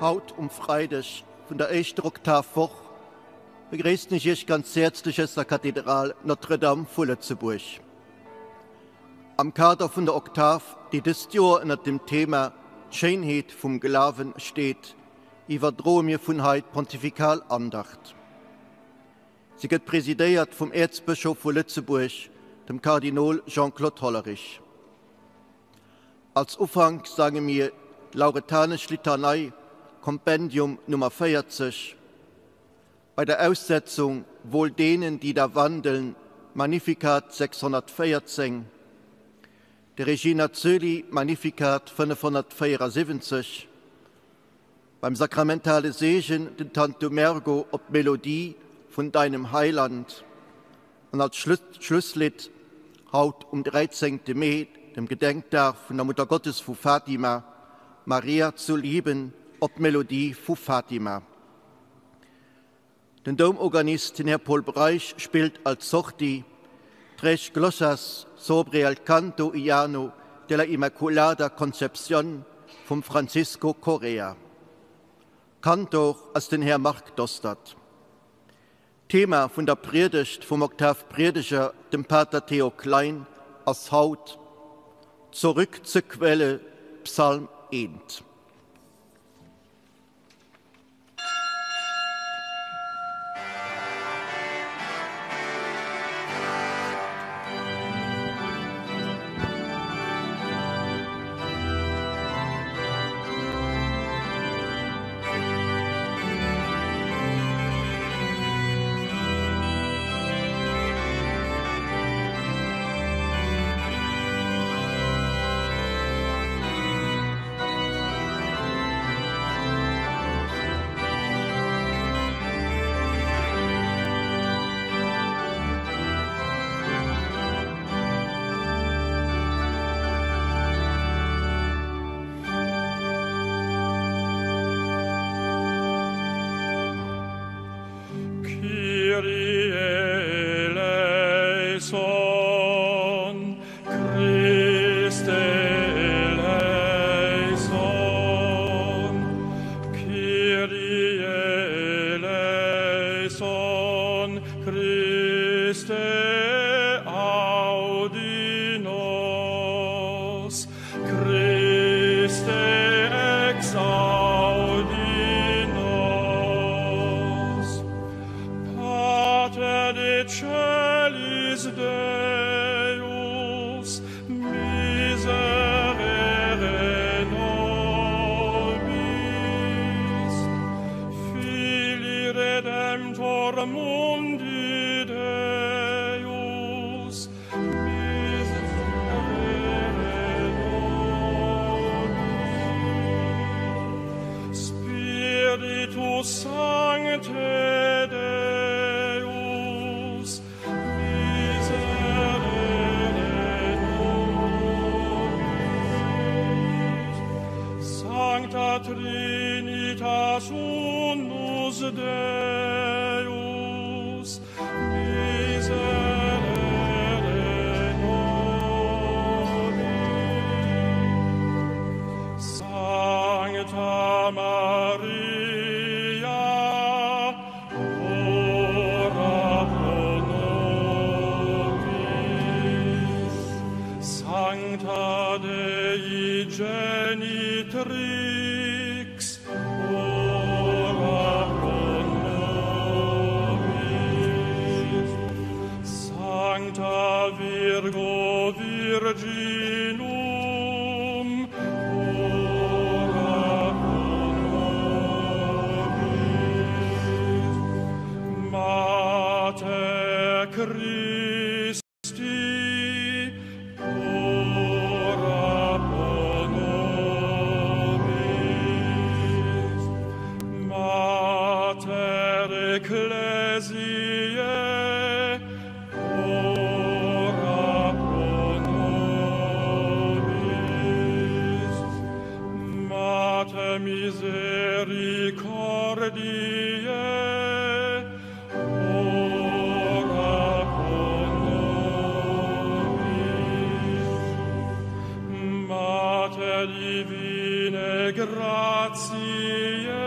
Haut um Freideg vun der éischter Oktavwoch begréissen ech Iech ganz häerzlech aus der Kathedral Notre-Dame vu Lëtzebuerg. Am Kader vun der Oktav, déi dëst Joer ënnert dem Thema D'Schéinheet vum Glawen steet, iwwerdroe mir vun hei d'Pontifikal Andacht. Si gëtt presidéiert vum Äerzbëschof vu Lëtzebuerg, dem Kardinol Jean-Claude Hollerich. Als Ufank sange mir d'Lauretanesch Litanei, Kompendium Nummer 40. Bei der Aussetzung Wohl denen, die da wandeln, Magnificat 614, de Regina Coeli, Magnificat 574, Beim sakramentale Seegen den Tantum ergo op d'Melodie vun Deinem Heiland an als Schlusslidd haut um 13. Mee, dem Gedenkdag vun der Muttergottes vu Fatima, Maria zu lieben op d'Melodie vu Fatima. Den Doumorganist, den Här Paul Breisch, spillt als Sortie Tres glosas sobre el canto llano de la Immaculada Concepción vum Francisco Correa. Kantor ass den Här Marc Dostert. D'Thema vun der Priedegt vum Oktavpriedeger, dem Pater Theo Klein, ass haut Zurück zur Quelle, Psalm I. Kyrie eleison, Christe eleison, Kyrie eleison, Christe audi nos, Christe exaudi nos. Pater de celis Deus, miserere nobis, Filii Redemptor mundi Deus, miserere nobis. Spiritus Sancte Deus, miserere nobis. Sancta Trinitas unus Deus, miserere nobis. Sancta Maria, ora pro nobis. Sancta Dei Genitrix, ora pro nobis. Sancta Virgo Virginum, ora pro nobis. Mater Christi, ora pro nobis. Mater Ecclesiae, ora pro nobis. Mater misericordiae, ora pro nobis. Mater divinae gratiae,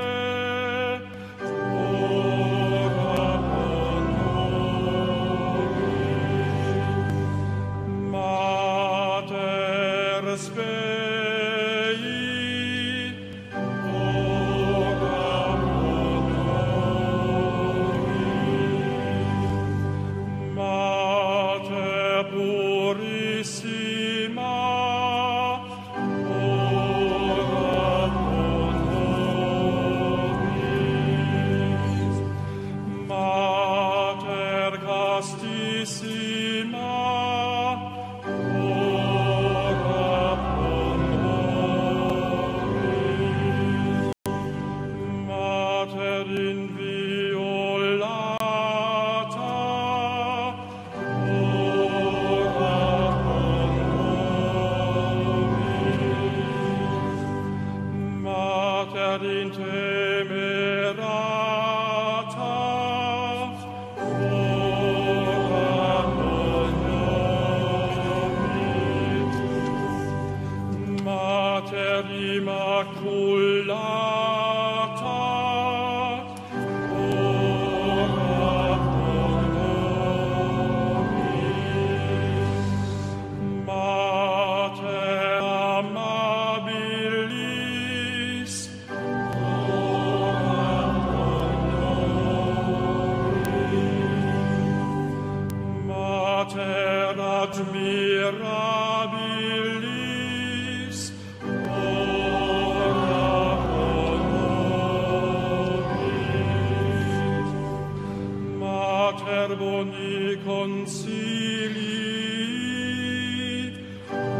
boni consilii,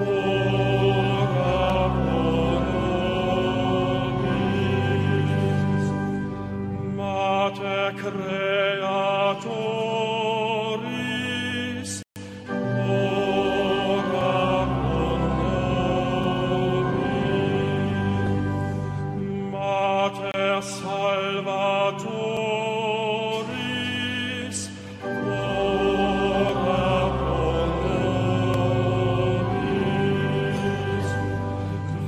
ora pro nobis. Mater Creatoris, ora pro nobis. Mater Salvatoris, ora pro nobis.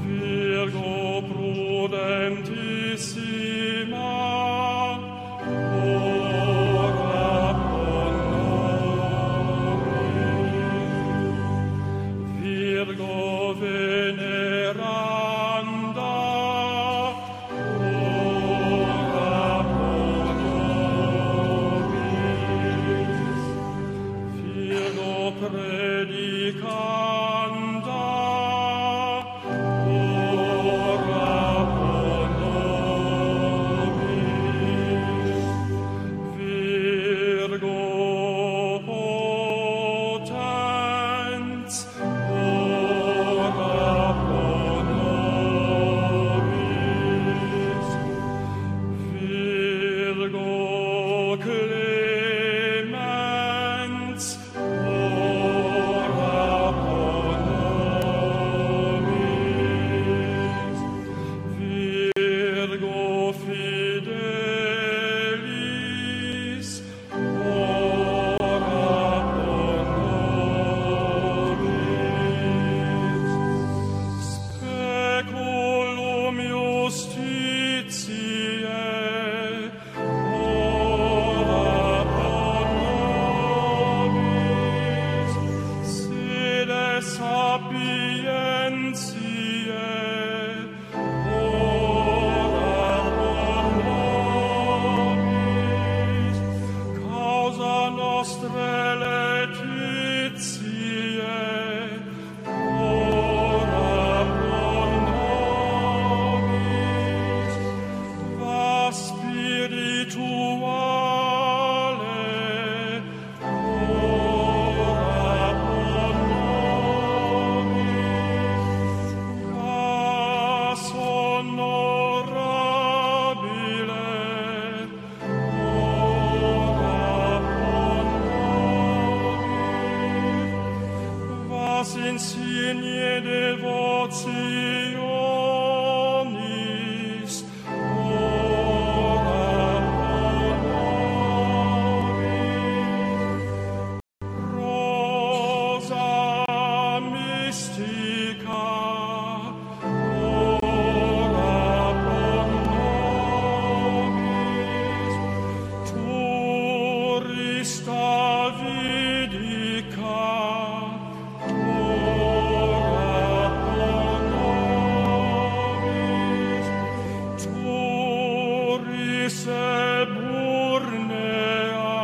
Virgo prudentissima, ora pro nobis. Virgo veneranda, ora pro nobis. Virgo predicanda, ora pro nobis. Virgo potens, ora pro nobis. Virgo clemens, ora pro nobis. Virgo fidelis, ora pro nobis. Speculum justitiae, ora pro nobis. Sede sapientiae, ora pro nobis. Causa nostrae laetitiae, ora pro nobis. Vas spirituale, ora pro nobis. Vas honorabile, ora pro nobis. Vas insigne devotionis, ora pro nobis. Rosa mystica, ora pro nobis. Turris Davidica, ora pro nobis. Turris Eburnea,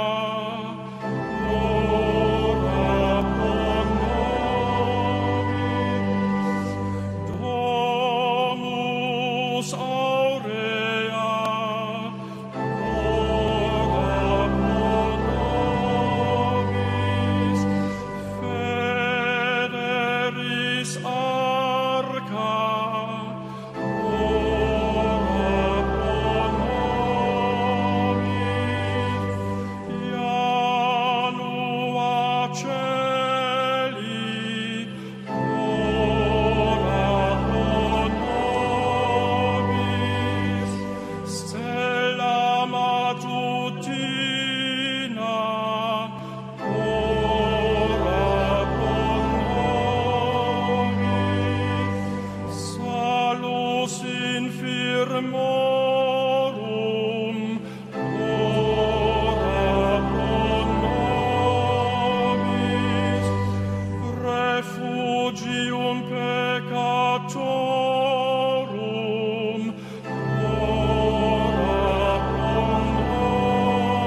ora pro nobis. Domus aurea, ora pro nobis. Federis arca, ora pro nobis. Ianua celi, ora pro nobis. Stella matutina, ora pro nobis. Salus infirmorum, ora pro nobis. Refugium peccatorum, ora pro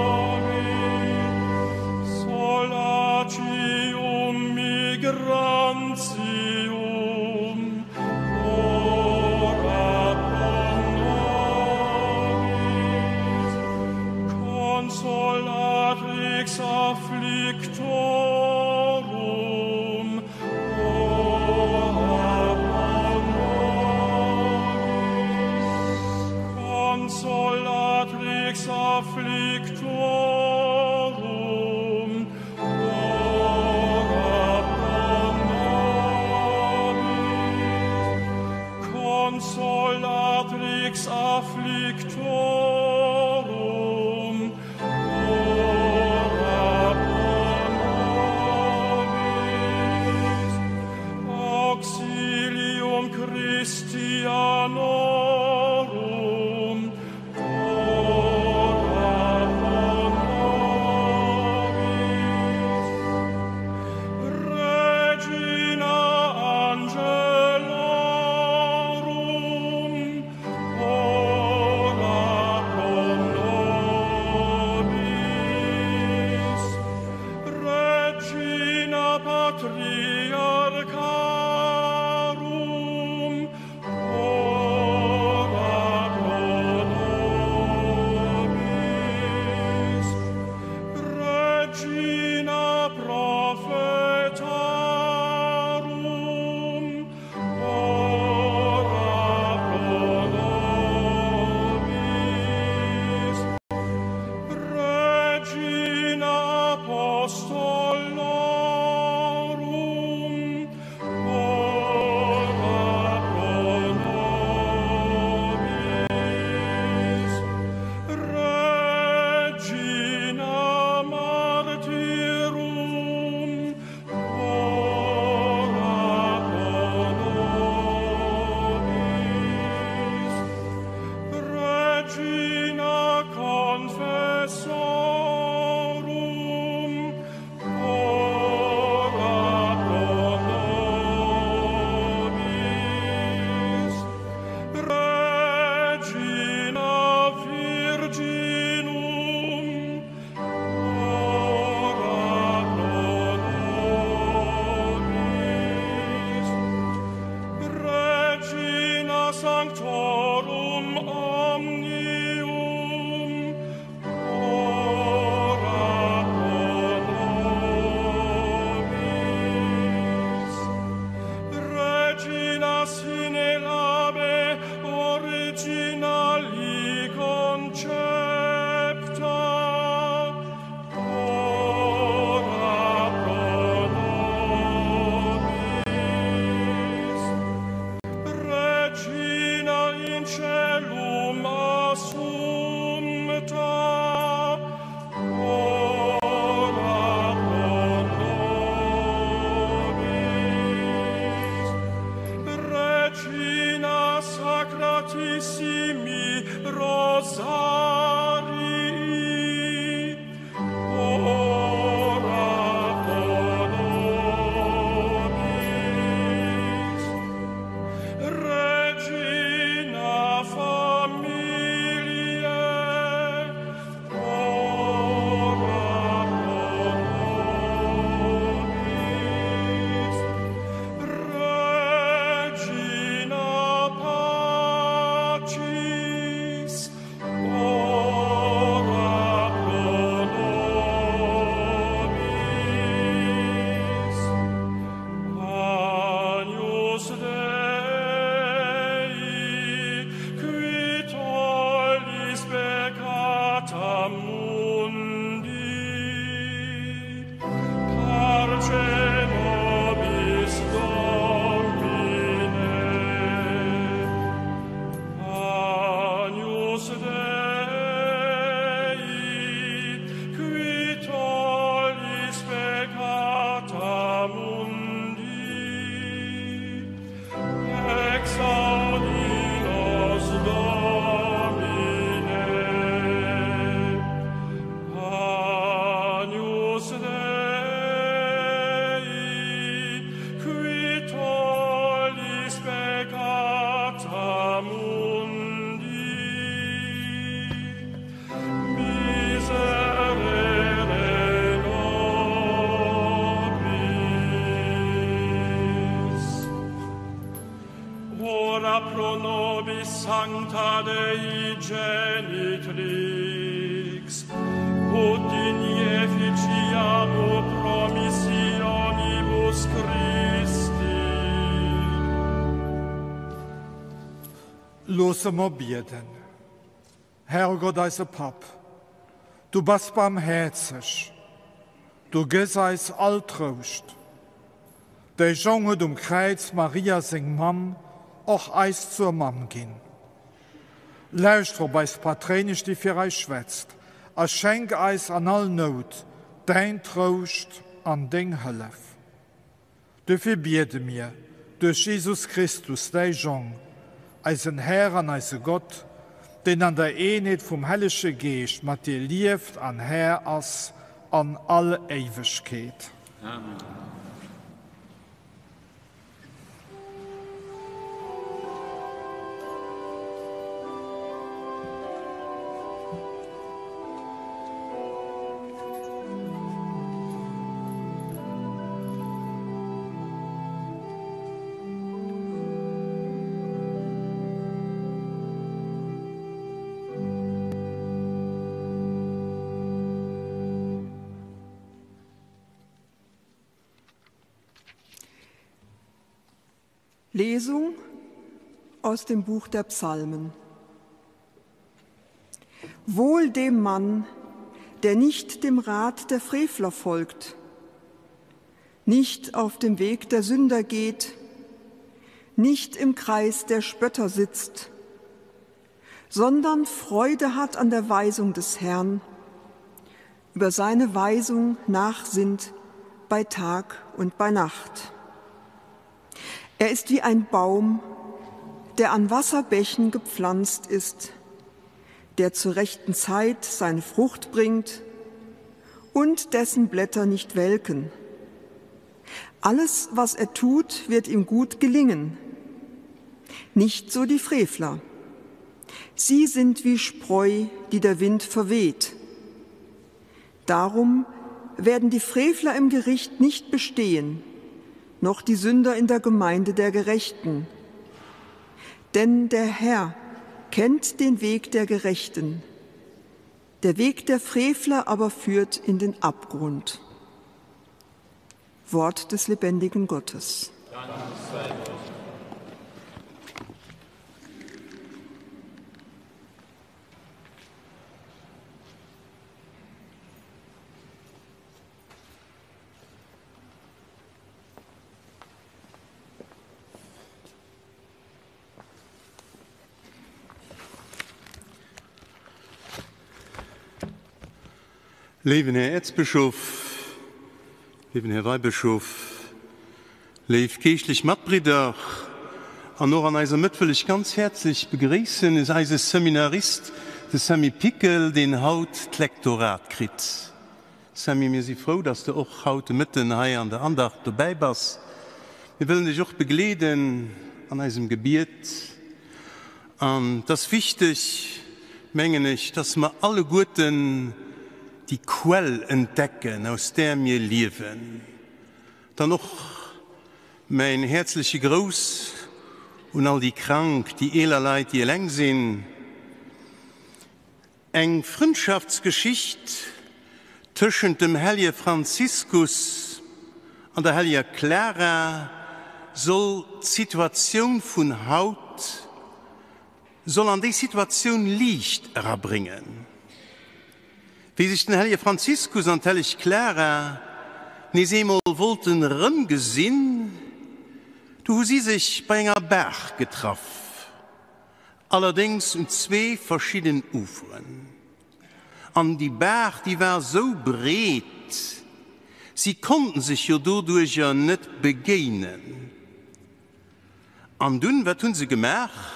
nobis. Solatium migrantium, ora pro nobis. Consolatrix Consolatrix afflictorum, ora pro nobis. Consolatrix afflictorum, ora pro nobis. Consolatrix afflictorum, ora pro nobis. Auxilium Christianorum, ora pro nobis. Regina Angelorum, ora pro nobis. Regina Patriarcharum, ora pro nobis. Regina Prophetarum, ora pro nobis. Regina Apostolorum, ora pro nobis. Regina Martyrum, ora pro nobis. Regina Confessorum, ora pro nobis. Regina Virginum, ora pro nobis. Regina Sanctorum Omnium, ora pro nobis. Regina sine labe originali concepta, ora pro nobis. Regina in caelum assumpta, ora pro nobis. Regina sacratissimi Rosarii, ora pro nobis. Regina familiae, ora pro nobis. Regina pacis, ora pro nobis. Agnus Dei, qui tollis peccata mundi, parce nobis Domine. Agnus Dei, qui tollis peccata mundi, exaudi nos Domine. Agnus Dei, qui tollis peccata mundi, miserere nobis. Ora pro nobis sancta Dei genitrix, ut in effici Loosse mer bieden. Herrgott eise Papp, du bass barmhäerzeg, du gëss eis all Trouscht. Däi Jong huet um Kräiz Maria seng Mamm och eis zur Mamm ginn. Lauschter op eis Patréinesch déi fir eis schwätzt, a schenk eis an all Nout däin Trouscht an deng Hëllef. Dofir biede mir duerch Jesus Christus, däi Jong, eisen Här an eise Gott, deen an der Eenheet vum Hellege Geescht mat dir lieft an Här ass an all Éiwegkeet. Amen. Lesung aus dem Buch der Psalmen. Wohl dem Mann, der nicht dem Rat der Frevler folgt, nicht auf dem Weg der Sünder geht, nicht im Kreis der Spötter sitzt, sondern Freude hat an der Weisung des Herrn, über seine Weisung nachsinnt bei Tag und bei Nacht. Er ist wie ein Baum, der an Wasserbächen gepflanzt ist, der zur rechten Zeit seine Frucht bringt und dessen Blätter nicht welken. Alles, was er tut, wird ihm gut gelingen. Nicht so die Frevler. Sie sind wie Spreu, die der Wind verweht. Darum werden die Frevler im Gericht nicht bestehen, noch die Sünder in der Gemeinde der Gerechten. Denn der Herr kennt den Weg der Gerechten, der Weg der Frevler aber führt in den Abgrund. Wort des lebendigen Gottes. Dank sei Gott. Léiwen Här Äerzbëschof, léiwen Här Weibëschof, léif geeschtlech Matbridder, an och an eiser Mëtt wëll ech ganz häerzlech begréissen eise Seminarist, de Sammy Pickel, deen haut d'Lektorat kritt. Sammy, mir si frou, dass de och haut de Mëtten hei an der Andacht dobäi bass. Mir wëllen dech och begleeden an eisem Gebiet. An et ass wichteg, mengen ech, dass mer alleguerten déi Quell entdecken, aus där mir liewen. Dann och mäin häerzleche Grouss un all déi Krank, déi eeler Leit, déi eleng sinn. Eng Frëndschaftsgeschicht tëschent dem Hellje Franziskus an der Helljer Klara soll d'Situatioun vun haut soll an déi Situatioun Liicht erabréngen. Wéi sech den Hellje Franziskus an d'Helleg Klara nees eemol wollten erëmgesinn, du hu si sech bei enger Baach getraff. Allerdéngs un zwee verschidden Uferen. An déi Baach, déi war sou breet, si konnten sech jo doduercher net begéinen. An dunn, wat hunn se gemaach?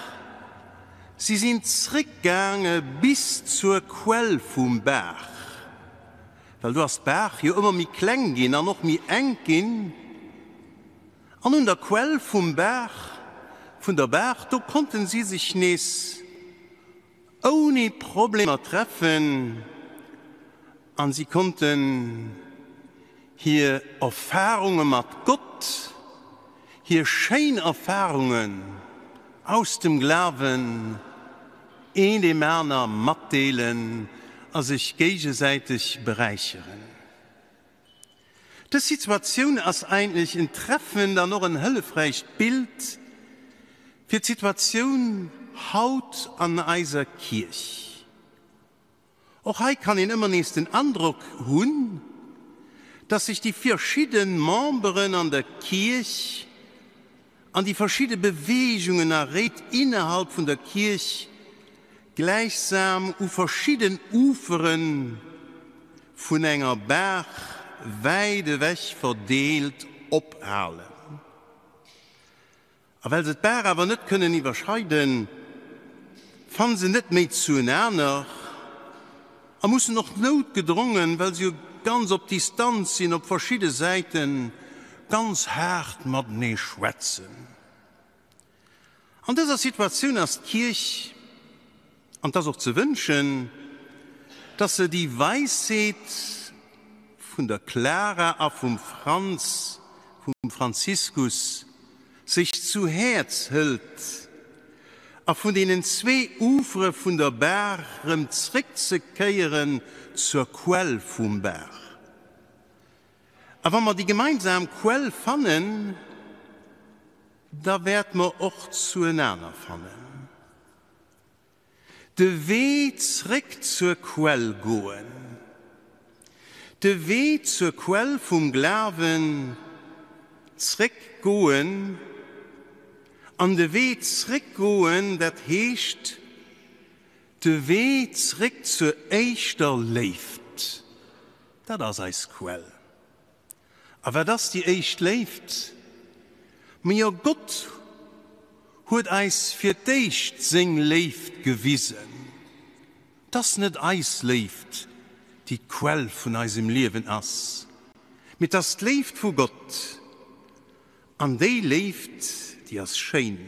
Si sinn zréckgaange bis zur Quell vum Baach, well do ass d'Baach jo ëmmer méi kleng ginn an och méi enk ginn. An un der Quell vum Baach, vun der Baach, do konnten si sech nees ouni Problemer treffen an si konnten hir Erfahrunge mat Gott, hir schéin Erfahrungen aus dem Glawen een deem aner matdeelen a sech géigesäiteg beräicheren. Dës Situatioun ass eigentlech en treffend an och en hëllefräicht Bild fir d'Situatioun haut an eiser Kierch. Och hei kann een ëmmer nees den Androck hunn, dass sech déi verschidde Memberen an der Kierch an déi verschidde Beweegungen a Réit innerhalb vun der Kierch gläichsam u verschidden Ufere vun enger Baach wäit ewech verdeelt ophalen. A well se d'Baach awer net kënnen iwwerschreiden, fanne se net méi zuenaner a mussen och noutgedrongen, well se jo ganz op Distanz sinn, op verschidde Säiten, ganz haart matenee schwätzen. An dëser Situatioun ass d'Kierch, an 't ass och ze wënschen, dass se déi Weisheet vun der Klara a vum Franz, vum Franziskus, sech zu Häerz hëlt a vun deenen zwee Ufere vun der Baach rëm zréckzekéieren zur Quell vum Baach. A wa mer déi gemeinsam Quell fannen, da wäert mer och zuenaner fannen. De Wee zréck zur Quell goen. De Wee zur Quell vum Glawen zréck goen. An de Wee zréck goen, dat heescht de Wee zréck zur éischter Léift. Dat ass eis Quell. A wat ass déi éischt Léift? Majo, Gott huet eis fir d'éischt seng Léift gewisen. 't ass net eis Léift, déi d'Quell vun eisem Liewen ass, mee 't ass d'Léift vu Gott. An déi Léift, déi ass schéin.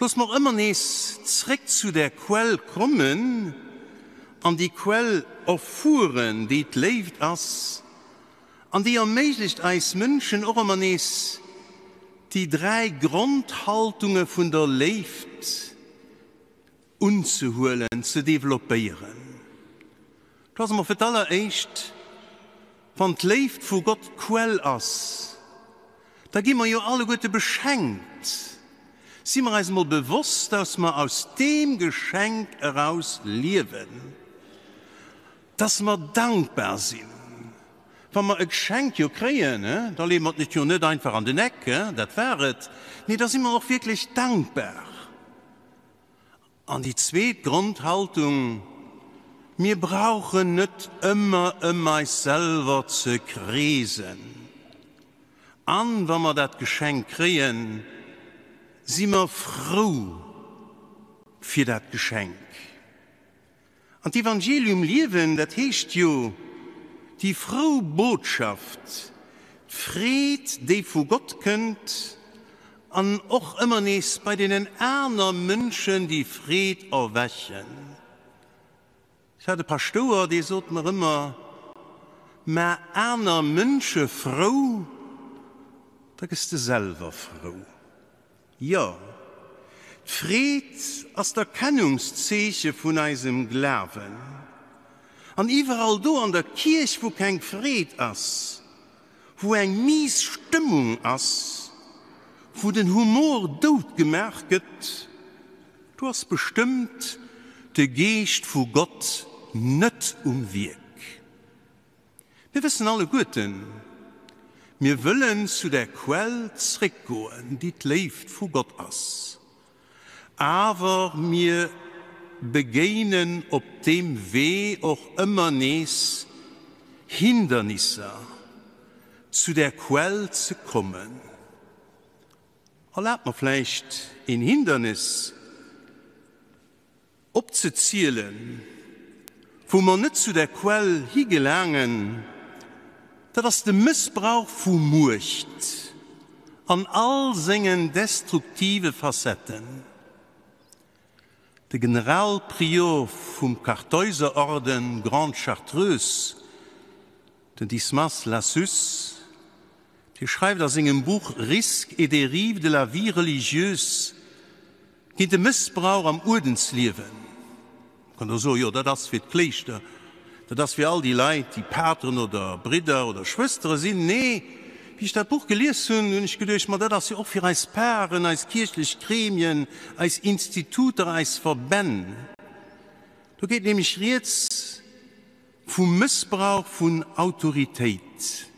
Looss mer och ëmmer nees zréck zu där Quell kommen an déi Quell erfueren, déi d'Léift ass an déi erméiglecht eis Mënschen och ëmmer nees déi dräi Grondhaltunge vun der Léift unzehuelen, ze developpéieren. Do ass emol fir d'alleréischt, wann d'Léift vu Gott d'Quell ass, da gi mer jo alleguerte beschenkt. Si mer eis emol bewosst, dass mer aus deem Geschenk eraus liewen, dass mer dankbar sinn. Wa mer e Geschenk jo kréien, da leeë mer et jo net einfach an den Eck, dat war et, mee da si mer och wierklech dankbar. An déi zweet Grondhaltung, Mir brauchen net ëmmer ëm eis selwer ze kreesen. An wa mer dat Geschenk kréien, si mer frou fir dat Geschenk. An d'Evangelium liewen, dat heescht jo déi frou Botschaft, d'Freed, déi vu Gott kënnt an och ëmmer nees bei deenen aner Mënschen déi Freed erwächen. Ech hat e Paschtouer, dee sot mer ëmmer, Mä aner Mënsche frou, da gëss de selwer frou. Jo, d'Freed ass d'Erkennungszeeche vun eisem Glawen. An iwwerall do an der Kierch, wou keng Freed ass, wou eng mies Stëmmung ass, wou den Humor dout gemaach gëtt, do ass bestëmmt de Geescht vu Gott net um Wierk. Mir wëssen alleguerten, mir wëllen zu der Quell zréckgoen, déi d'Léift vu Gott ass. Awer mir begéinen op deem Wee och ëmmer nees Hindernisser, zu där Quell ze kommen. Erlaabt mer vläicht een Hindernis. Opzezielen, wou mer net zu der Quell higelaangen, dat ass de Mëssbrauch vu Muecht an all sengen destruktive Facetten. De Generalprior vum Kartäuserorden Grande Chartreuse, den Dismas Lassus, dee schreift a sengem Buch Risques et dérives de la vie religieuse géint de Mëssbrauch am Uerdensliewen. Man kann do soen, jo dat ass fir d'Kléischter, dat ass fir all déi Leit, déi Pateren oder Bridder oder Schwëstere sinn. Nee, Wéi ech dat Buch gelies hunn, hunn ech geduecht, ma dat ass jo och fir eis Paren, eis kierchlech Gremien, eis Instituter, eis Verbänn. Do geet nämlech rieds vum Mëssbrauch vun Autoritéit,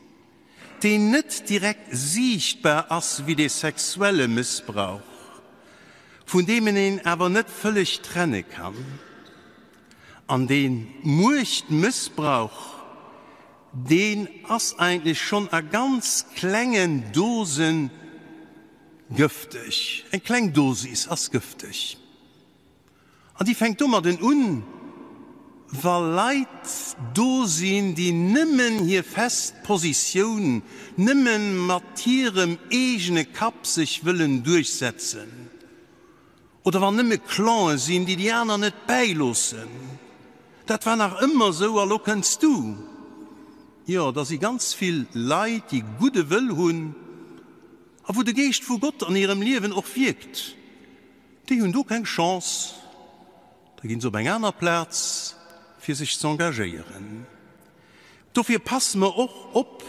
deen net direkt siichtbar ass wéi de sexuelle Mëssbrauch, vun deem en een awer net vëlleg trenne kann. An dee Muechtmëssbrauch, deen ass eigentlech schonn a ganz klengen Dose gëfteg. Eng kleng Dosis ass gëfteg. An déi fänkt domadden un, wa Leit do sinn, déi nëmmen hir fest Positioun, nëmme mat hirem eegene Kapp sech wëllen duerchsetzen. Oder wann nëmme Clanen sinn, déi déi aner net bäiloossen, Dat war nach ëmmer esou a lo kënns du. Jo, da si ganz vill Leit, déi gudde Wëll hunn a wou de Geescht vu Gott an hirem Liewen och wierkt, déi hunn do keng Chance. Da ginn se op eng aner Plaz, fir sech z'engagéieren. Dofir passe mer och op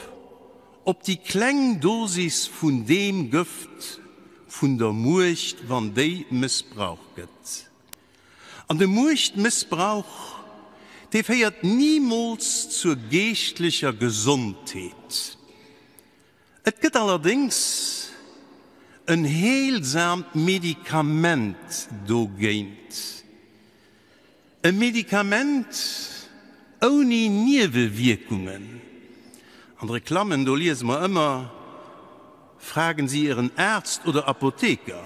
op déi kleng Dosis vun deem Gëft vun der Muecht, wann déi mëssbraucht gëtt. An de Muechtmëssbrauch, dee féiert nimools zur geeschtlecher Gesondheet. Et gëtt allerdéngs en heelsaamt Medikament dogéint. E Medikament ouni Niewewierkungen. An de Reklammen, do liese mer ëmmer, Fragen Sie Ihren Arzt oder Apotheker.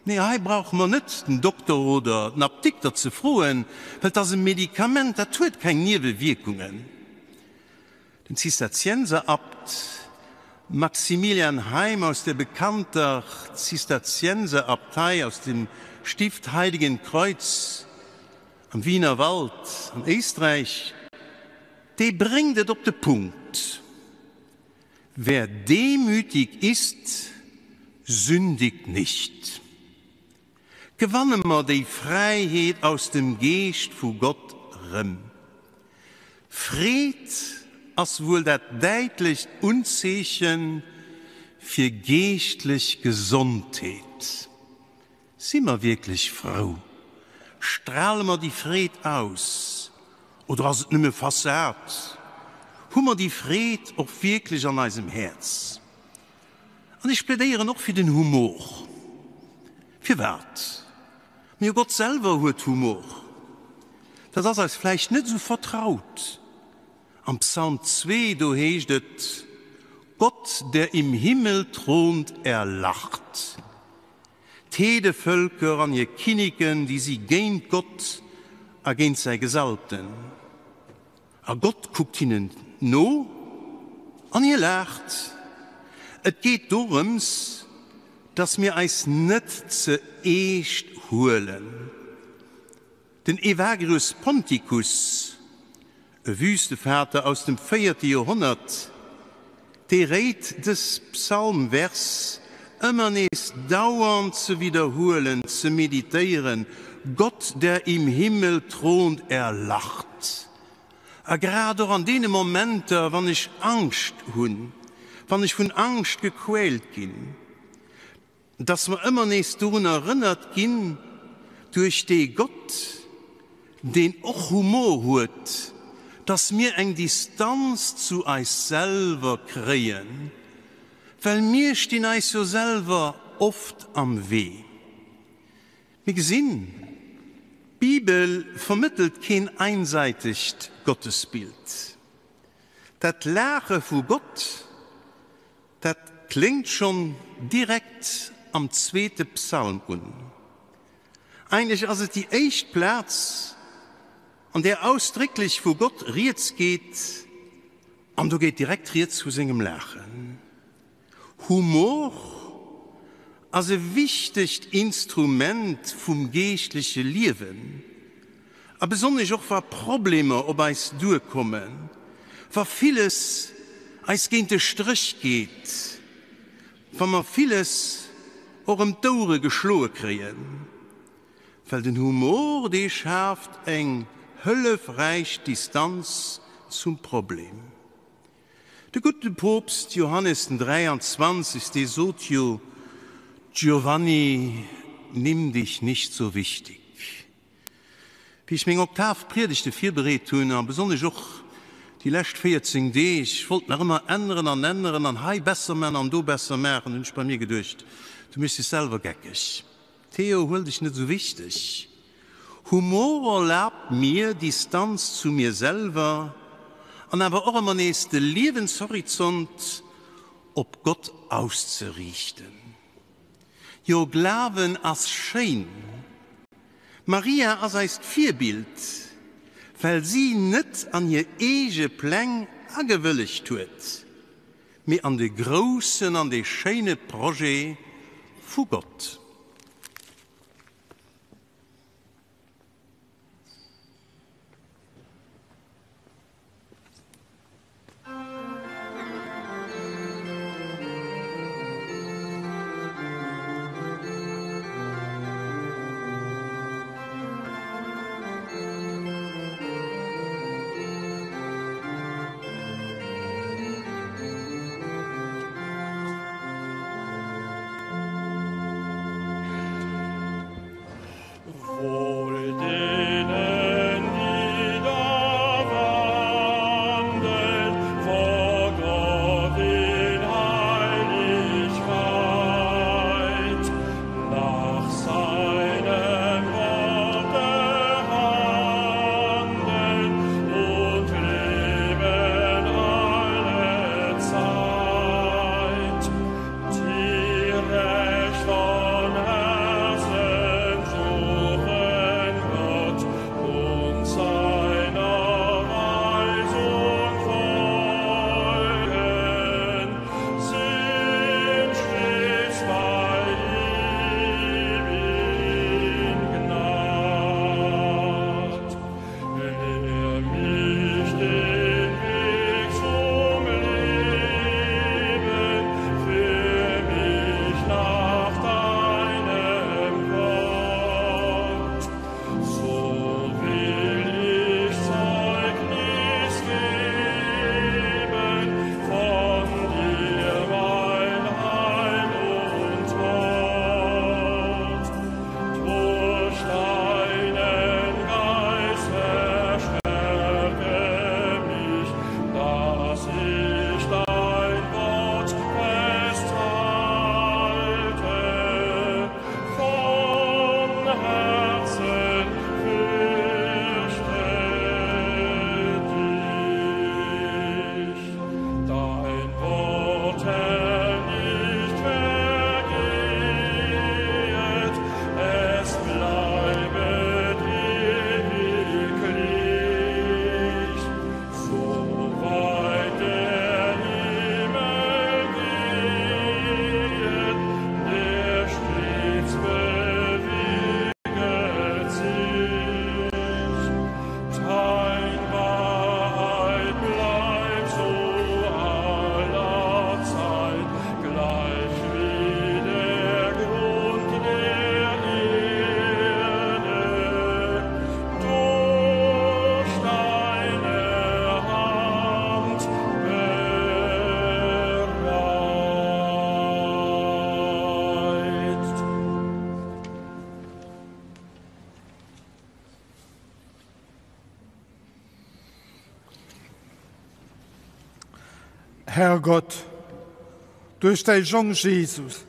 Nee, hei brauche mer net den Dokter oder den Apdikter ze froen, well et ass e Medikament, dat huet keng Niewewierkungen. Den Zisterzienserabt Maximilian Heim aus der bekannter Zisterzienserabtei aus dem Stift Heiligen Kreuz am Wienerwald an Éisträich, dee bréngt et op de Punkt, Wer demütig ist, sündigt nicht. Gewanne mer déi Fräiheet aus dem Geescht vu Gott rëm. Freed ass wuel dat däitlecht Unzeeche fir geeschtlech Gesondheet. Si mer wierklech frou? Strale mer déi Freed aus oder ass et nëmme Fassad? Hu mer déi Freed och wierklech an eisem Häerz? An ech plädéieren och fir den Humor. Firwat? Mee Gott selwer huet Humor. Dat ass eis vläicht net esou vertraut. Am Psalm 2, do heescht et, Gott, der im Himmel thront, er lacht. D'Heedevölker an hir Kinneken, déi si géint Gott a géint säi Gesalbten. A Gott kuckt hinnen no an hie laacht. Et geet dorëms, dass mir eis net ze eescht huelen. Den Evagrius Ponticus, e Wüstevater aus dem véierte Joerhonnert, dee réit dës Psalmvers ëmmer nees dauernd ze widderhuelen, ze meditéieren, Gott, der im Himmel thront, er lacht. A grad och an deene Momenter, wann ech Angscht hunn, wann ech vun Angscht gequält ginn, Dass mer ëmmer nees dorun erënnert ginn, duerch dee Gott, deen och Humor huet, dass mir eng Distanz zu eis selwer kréien, well mir stinn eis jo selwer oft am Wee. Mir gesinn, d'Bibel vermëttelt keen einseitegt Gottesbild. Dat Laache vu Gott, Dat kléngt schonn direkt am zweete Psalm un. Eigentlech ass et déi éischt Plaz, an där ausdrécklech vu Gott rieds geet, an do geet direkt rieds vu sengem Laachen. Humor ass e wichtegt Instrument vum geeschtleche Liewen, a besonnesch och wa Problemer op eis duerkommen, wa villes eis géint de Stréch geet, wa mer villes och ëm d'Ouere geschloe kréien, well den Humor, dee schaaft eng hëllefräich Distanz zum Problem. De gudde Poopst Johannes den 23. Dee sot jo, Giovanni, nimm dich nicht so wichtig. Wéi ech meng Oktavpriedegte virbereet hunn, a besonnesch och déi lescht 14 Deeg, ech wollt nach ëmmer änneren an änneren an hei besser man an do besser maachen, hunn ech bei mir geduecht, du méchs dech selwer geckeg. Theo, huel dech net esou wichteg. Humor erlaabt mir Distanz zu mir selwer an awer och ëmmer nees de Liewenshorizont op Gott auszeriichten. Jo, Glawen ass schéin. Maria ass eist Virbild, well si net an hir eege Pläng agewëllegt huet, mee an de groussen an de schéine Projet vu Gott. Wohl denen, die da wandeln vor Gott in Heiligkeit, nach seinem Worte handeln und leben alle Zeit. Die recht von Herzen suchen Gott und seiner Weisung folgen, sind stets bei ihm in Gnad. Lehr mich den Weg zum Leben, führ mich nach deinem Wort. So will ich Zeugnis geben von dir, mein Heil und Gott. Durch deinen Geist verstärke mich, dass ich dein Wort festhalte. Von Herzen fürchte dich. Dein Wort, Herr, nicht vergehet, es bleibet ewiglich. So weit der Himmel gehet, der stets beweget sich. Dein Wahrheit bleibt zu aller Zeit, gleich wie der Grund der Erde. Durch deine Hand bereit. Herr Gott, duerch däi Jong Jesus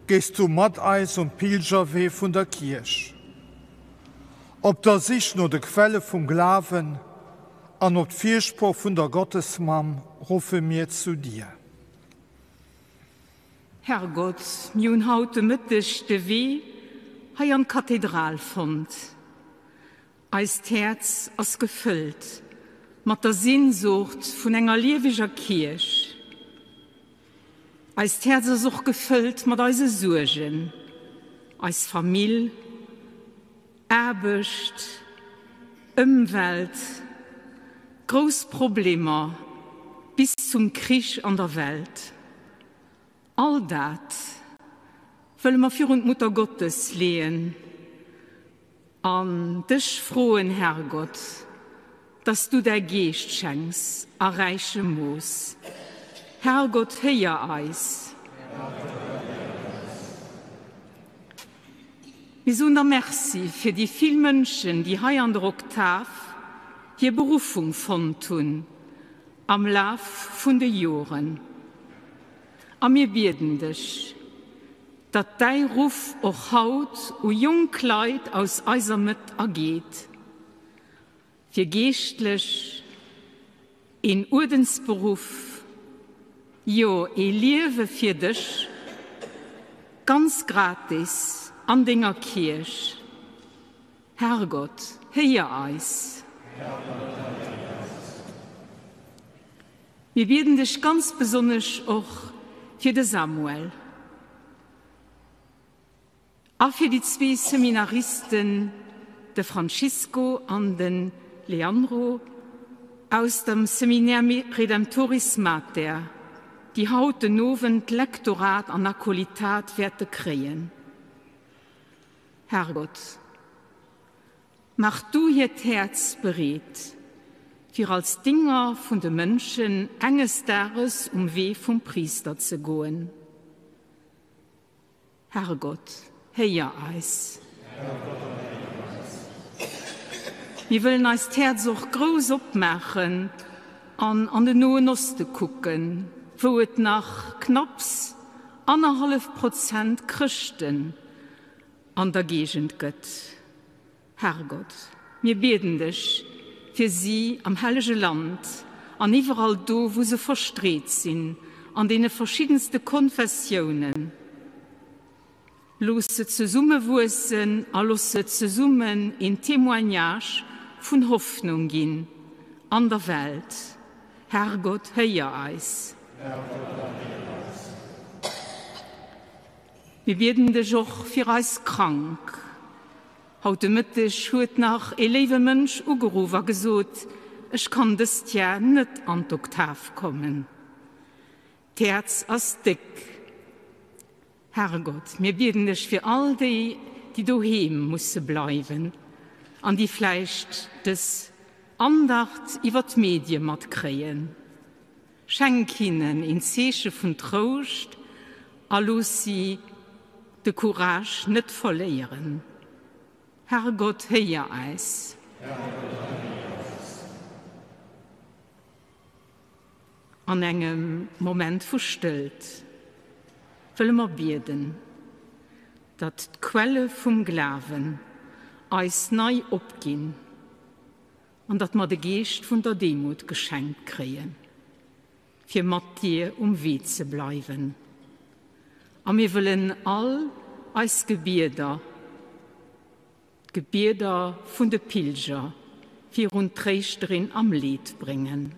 gees du mat eis um Pilgerwee vun der Kierch. Op der Sich no de Quelle vum Glawen an op d'Firsproch vun der Gottesmamm ruffe mir zu dir. Herrgott, mir hunn haut de Mëtteg de Wee hei an d'Kathedral fonnt. Eist Häerz ass gefëllt mat der Sehnsucht vun enger lieweger Kierch. Eist Häerz ass och gefëllt mat eise Suergen, eis Famill, Aarbecht, Ëmwelt, grouss Problemer bis zum Krich an der Welt. All dat wëlle mer virun d'Mutter Gottes leeën an dech froen, Herrgott, dass du däi Geescht schenks a räichem Mooss. Herrgott, héier eis. Mir soen der Merci fir déi vill Mënschen, déi hei an der Oktav hir Beruffung fonnt hunn am Laf vun de Joren. A mir bieden dech, datt däi Ruff och haut u jonk Leit aus eiser Mëtt ergeet, fir geeschtlech een Uerdensberuff, jo ee Liewe fir dech, ganz gratis an denger Kierch. Herrgott, héier eis. Mir bieden dech ganz besonnesch och fir de Samuel. A fir déi zwee Seminaristen, de Francisco an de Leandro aus dem Seminaire Redemptoris Mater, déi haut den Owend Lektorat an Akolitat wäerte kréien. Herrgott, maach du hiert Häerz bereet, fir als Dinger vun de Mënschen enges Dages um Wee vum Priister ze goen. Herrgott, héier eis. Mir wëllen eist Häerz och grouss opmaachen an an den Noen Oste kucken, wou et nach knapps annerhallef Prozent Chrëschten an der Géigend gëtt. Herrgott, mir bieden dech fir si am hellege Land an iwwerall do, wou se verstreet sinn, an deene verschiddenste Konfessiounen. Looss se zesummewuessen a looss se zesummen een Témoignage vun Hoffnung ginn an der Welt. Herrgott, héier eis. Mir bieden dech och fir eis Krank. Haut de Mëtteg huet nach ee léiwe Mënsch ugeruff a gesot, Ech kann dëst Jar net an d'Oktav kommen. D'Häerz ass déck. Herrgott, mir bieden dech fir all déi, déi doheem musse bleiwen an déi vläicht dës Andacht iwwer d'Medie matkréien. Schenk hinnen een Zeeche vun Trouscht a looss si de Courage net verléieren. Herrgott, héier äis. An engem Moment vu Stëllt wëlle mer bieden, datt d'Quelle vum Glawen eis nei opginn. An datt mer de Geescht vun der Demut geschenkt kréien, fir mat dir um Wee ze bleiwen. A mir wëllen all eis Gebieder, d'Gebieder vun de Pilger, virun d'Tréischterin am Leed bréngen.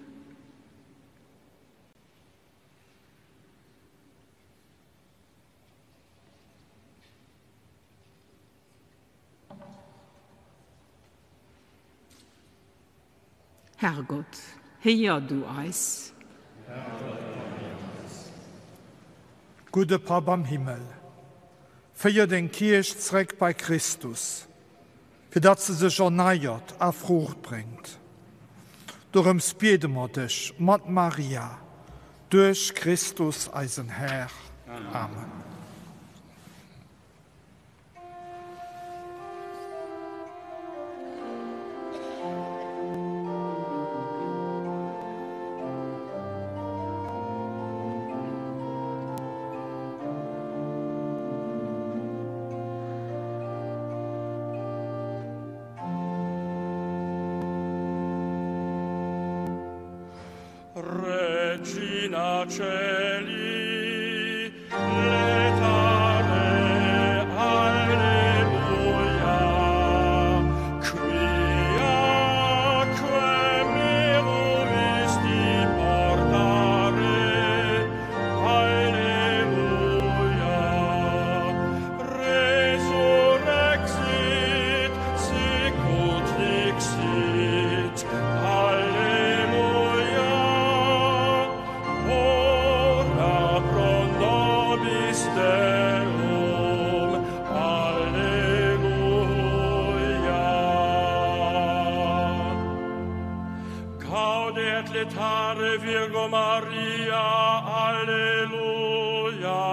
Herrgott, héier du eis. Gudde Papp am Himmel, féier deng Kierch zréck bei Christus, fir datt se sech erneiert a Fruucht bréngt. Dorëms biede mer dech mat Maria, duerch Christus eisen Här. Amen. Regina Celi, Alleluia. Caude et letare Virgo Maria, Alleluia.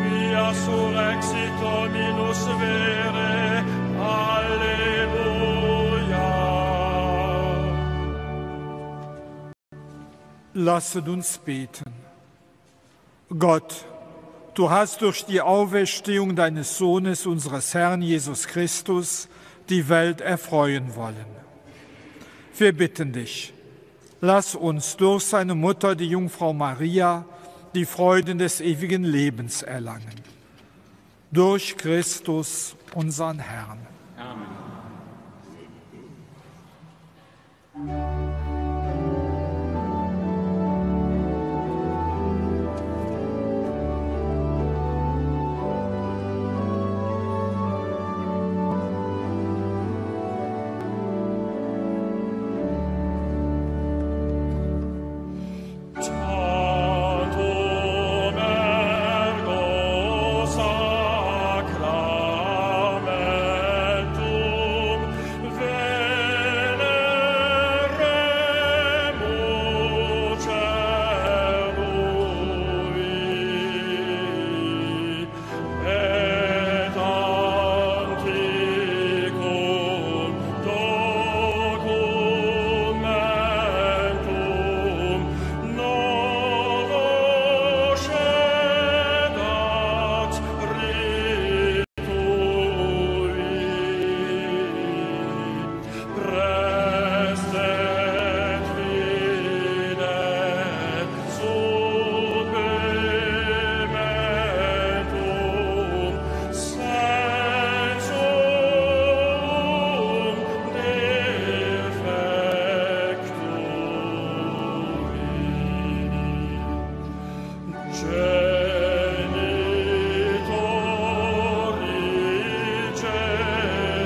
Quia surrexit Dominus vere, Alleluia. Lasset uns beten. Gott, du hast durch die Auferstehung deines Sohnes, unseres Herrn Jesus Christus, die Welt erfreuen wollen. Wir bitten dich, lass uns durch seine Mutter, die Jungfrau Maria, die Freuden des ewigen Lebens erlangen. Durch Christus, unseren Herrn. Amen. Tantum ergo sacramentum veneremur cernui et anticum documentum novo scedat ritui. Prestet fidet supplementum sensum defectui. Genitori genitoque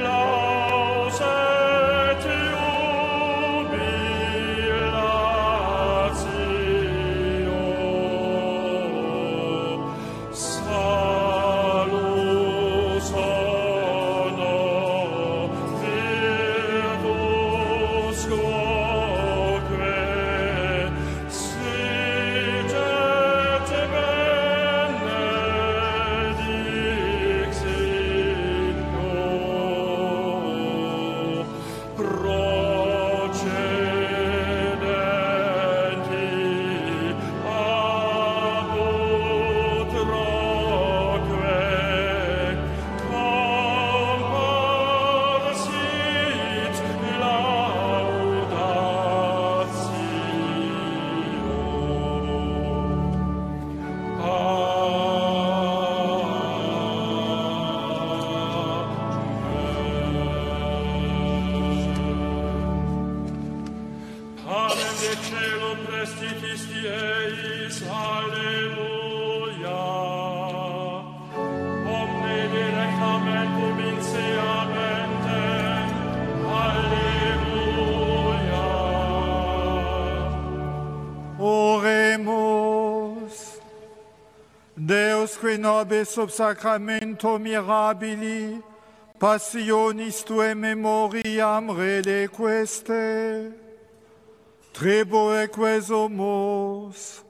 laus et jubilatio salus honor virtus quoque sit et benedictio procedenti ab utroque comparsit laudatio. Amen. Panem de cielo prestitisti eis, Alleluia. Omne directamentum in se amentem, Alleluia. Oremus. Deus qui nobis sub sacramento mirabili passionis tuae memoriam redequeste, tribueque sumus,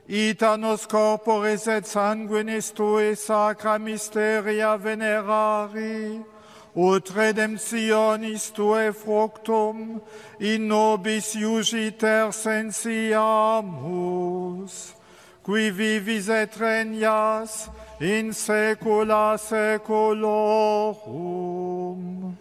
ita nos corporis et sanguinis tui sacra mysteria venerari, ut redemptionis tuae fructum in nobis iugiter sensiamus, qui vivis et regnas in saecula saeculorum.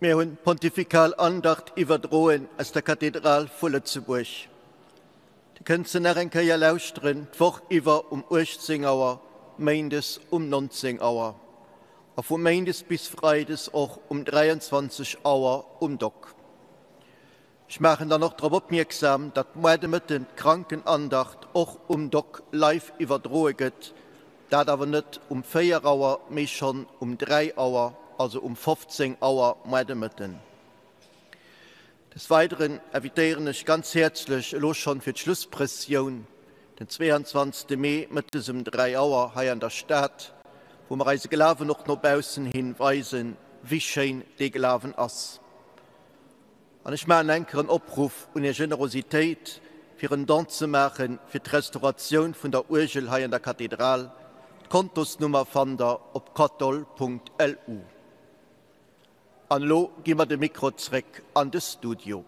Mir hunn d'Pontifikal Andacht iwwerdroen aus der Kathedral vu Lëtzebuerg. Dir kënnt se nach eng Kéier lauschteren d'Woch iwwer um 18 Auer, méindes um 19 Auer a vu méindes bis freides och um 23 Auer um Dock. Ech maachen dann och drop opmierksam, datt muar de Mëtten d'Krankenandacht och um Dock live iwwerdroe gëtt, dat awer net um 4 Auer, mee schonn um 3 Auer, also um 15 Auer muar de Mëtten. Des Weideren invitéieren ech ganz häerzlech elo schonn fir d'Schlussprëssioun den 22. Mee mëttes um 3 Auer hei an der Stad, wou mer eise Glawen och no baussen hin weisen, wéi schéin dee Glawen ass. An ech maachen enker en Opruff un Är Generositéit, fir en Don ze maache fir d'Restauratioun vun der Uergel hei an der Kathedral. D'Kontosnummer fannt Der op kathol.lu. An elo gi mer de Mikro zréck an de Studio.